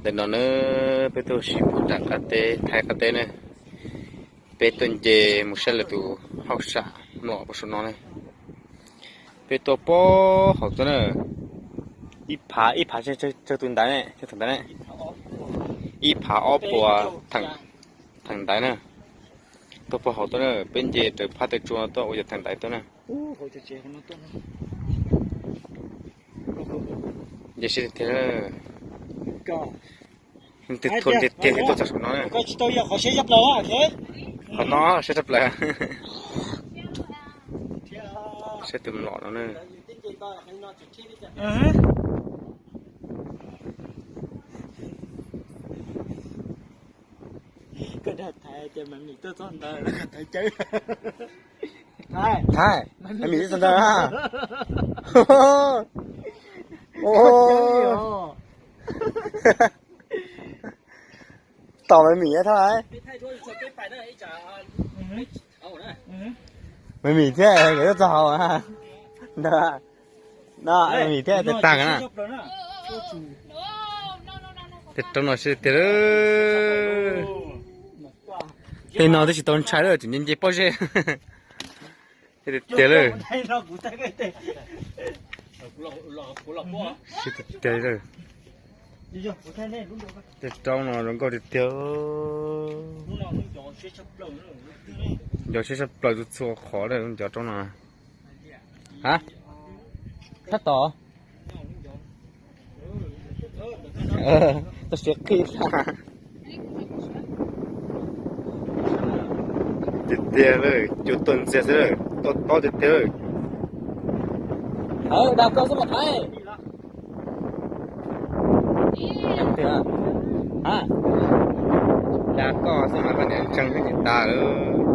Ntawm no na, peb tuaj sib puag nram qab teb, Thaib qab teb na. Peb tuaj nce mus saib lawv tus hauj sam mlom puag saum no na. Peb tuaj puag hauv tuaj na. Ib phav, ib phav tsawg tus ntaiv ne, tsawg tus ntaiv ne? Ib phav ob puas theem ntaiv na. Tuaj puag hauv tuaj na, peb nce raws phab taw tsua no tuaj ua yog theem ntaiv tuaj na. Nce siab tiag tiag. Tus thua tiag tiag tuaj txog saum no na. Qhov no siab tshaj plaws. Saib tus mlom no na. Thaib, Maiv Mim twb txog ntawd na. Tom Maiv Mim thiab. Maiv Mim thiab, nkawd twb txog hauv ntag. No, Maiv Mim thiab tes taag na. Tej roob no siab tiag. Tej no twb tsis tau ntshai lawm, tseem nce nce pob zeb. Tiag tiag lawm. Siab tiag tiag lawm. Tej roob no zoo nkauj tiag tiag. Nco siab tshaj plaws txhua txhua qhov lawm, nco roob no. Ha, sab tod. Tau siav qhib. Tiag tiag lawm, cua tuaj ntxiag xwb lawm, tuaj tob tiag tiag lawm. Dag koj xwb mas Thaib. Dag koj xwb mas koj niam ntseeg xwb ces tag lawm.